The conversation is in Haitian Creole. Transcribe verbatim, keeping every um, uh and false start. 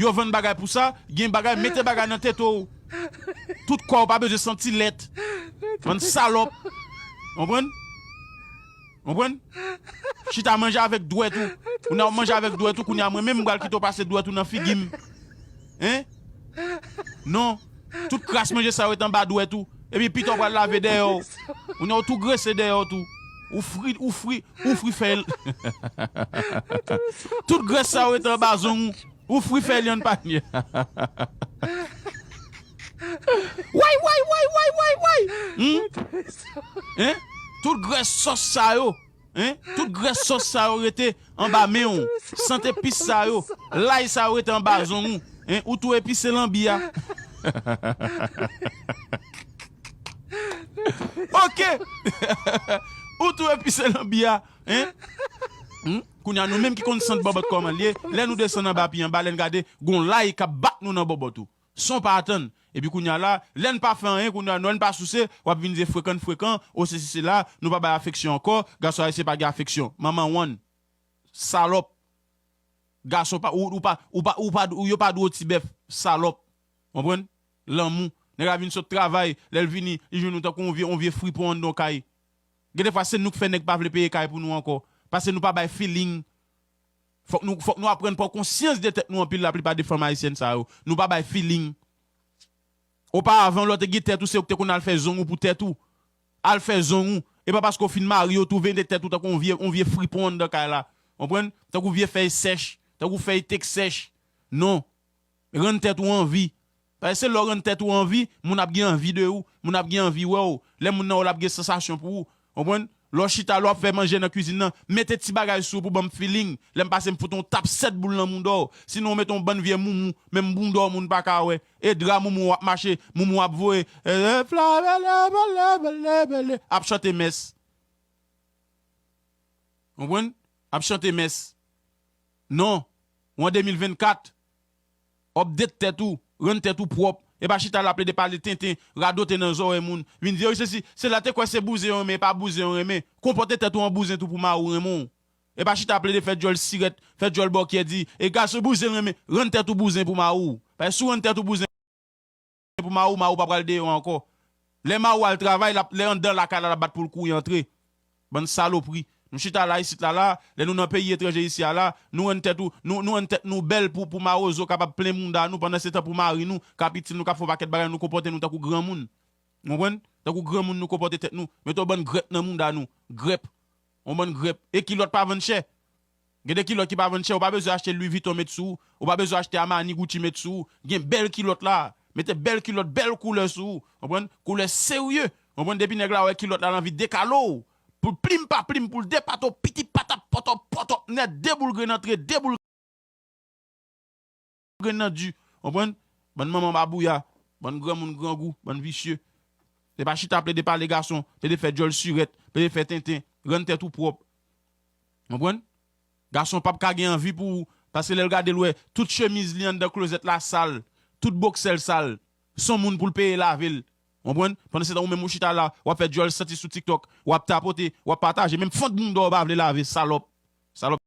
Yo vann bagay pou sa, gen bagay, mete bagay nan tete w. Tout kò w pa bezwen santi lèt. Bann salòp. Konprann? Konprann? Chita manje avèk dwèt ou. Ou nan manje avèk dwèt ou, kounye a mwen menm m pral kite w pase dwèt ou nan figi m. Hein? Non. Tout kras manje sa yo ret anba dwèt ou. Epi pita w pral lave dèyè w. Ou nan w tou grese dèyè w tou. Ou fri, ou fri, ou fri fè l. Tout grès sa yo ret anba zong ou. Ou fri fè l yon panye. Way, way, way, way, way, way. Hmm? Hein? Tout grès sòs sa yo. Hein? Tout grès sòs sa yo rete anba men w. Sant epis sa yo. Lay sa yo rete anba zong ou. Hein? Ou tou epise lanbi a. Ok. Ou tou epise lanbi a. Hein? Hmm? Kounye a nou menm ki konn sant bòbòt kòman l ye, lè nou desann anba pi anba, lè n gade, gon lay k ap bat nou nan bòbòt ou. San w pa atann. Epi kounye a la, lè n pa fè anyen, kounye a lè n pa souse, w ap vin di frekan frekan, o sesi sela, nou pa bay afeksyon ankò, gason ayisyen pa gen afeksyon. Manman w, salòp. Gason pa, ou, ou pa, ou pa, ou pa, ou, yo pa dwe w ti bèf, salòp. Konprann? Lanmou. Nèg la vin sot travay, lè l vini, li jwenn nou tankou yon vye, yon vye fripon anndan yon kay. Gen defwa se nou k fè nèg pa vle peye kay pou nou ankò. Paske nou pa bay feeling. Fòk nou, fòk nou aprann pran konsyans de tèt nou anpil laplipa de fanm ayisyèn sa yo. Nou pa bay feeling. Oparavan, lè w te gen tèt ou, se ou ki te konn al fè zong ou pou tèt ou. Al fè zong ou. E pa paske w fin marye, w twouve de tèt ou tankou yon vye, yon vye fripon anndan kay la. Konprann? Tankou vye fèy sèch, tankou fèy tek sèch. Non. Rann tèt ou anvi. Paske se lè w rann tèt ou anvi, moun ap gen anvi de ou, moun ap gen anvi wè w. Lè moun nan wè w, l ap gen sansasyon pou ou. Konprann? Lè w chita, lè w ap fè manje nan kwizin nan, mete ti bagay sou ou pou ban m feeling. Lè m pase, m fout yon tap sèt boul nan mouda w. Sinon, w mete yon bann vye moumou, menm mouda w moun pa ka wè. E dra moumou w ap mache, moumou w ap voye. E, e, fla, bele, bele, bele, bele, ap chante mès. Konprann? Ap chante mès. Non. Ou an de mil vennkat. Update tèt ou. Rann tèt ou pwòp. E pa chita la plede pale tenten, radote nan zòrèy moun. Vin di, "Wi, sesi, sela te kwè se bouzen yo renmen, e pa bouzen yo renmen." Konpòte tèt ou an bouzen tou pou mari w renmen w. E pa chita plede fè djòl sirèt, fè djòl bòkyè di, "E gason bouzen l renmen." Rann tèt ou bouzen pou mari w. Paske si w rann tèt ou bouzen, pou mari w, mari w pa pral deyò ankò. Lè mari w al travay, l ap, lè anndan lakay la, l ap bat pou l kouri antre. Bann salopri. Nou chita la, isit la, la, lè nou nan peyi etranje isi a la, nou rann tèt ou, nou, nou rann tèt nou bèl pou, pou mawozo kapab plen mounda nou, pandan se tan pou mari nou, k ap itil nou, k ap fè yon pakèt bagay, nou konpòte nou tankou granmoun. Ou konprann? Tankou granmoun nou konpòte tèt nou. Mete yon bann grèp nan mounda nou. Grèp. Yon bann grèp. E kilòt pa vann chè. Gen de kilòt ki pa vann chè, ou pa bezwen achte Louis Vuitton met sou ou, ou pa bezwen achte Armani, Gucci met sou ou. Gen bèl kilòt la. Mete bèl kilòt, bèl koulè sou ou. Konprann? Koulè serye. Konprann? Depi nèg la wè kilòt la, l anvi dekale w. Pou plim pa plim, pou l depate w, piti patap, pòtòp, pòtòp, nèt, de boul grenn antre, de boul grenn nan di. Konprann? Bann manman babouya, bann granmoun grangou, bann visye. Se pa chita plede pale gason, plede fè djòl sirèt, plede fè tenten, rann tèt ou pwòp. Konprann? Gason p ap ka gen anvi pou ou, paske lè l gade l wè, tout chemiz li anndan klozèt la sal, tout boksè l sal, se yon moun pou l peye lave l. Konprann? Pandan se tan ou menm ou chita la, w ap fè djòl santi sou TikTok, w ap tapote, w ap pataje, menm fant mounda w pa vle lave, salòp. Salòp.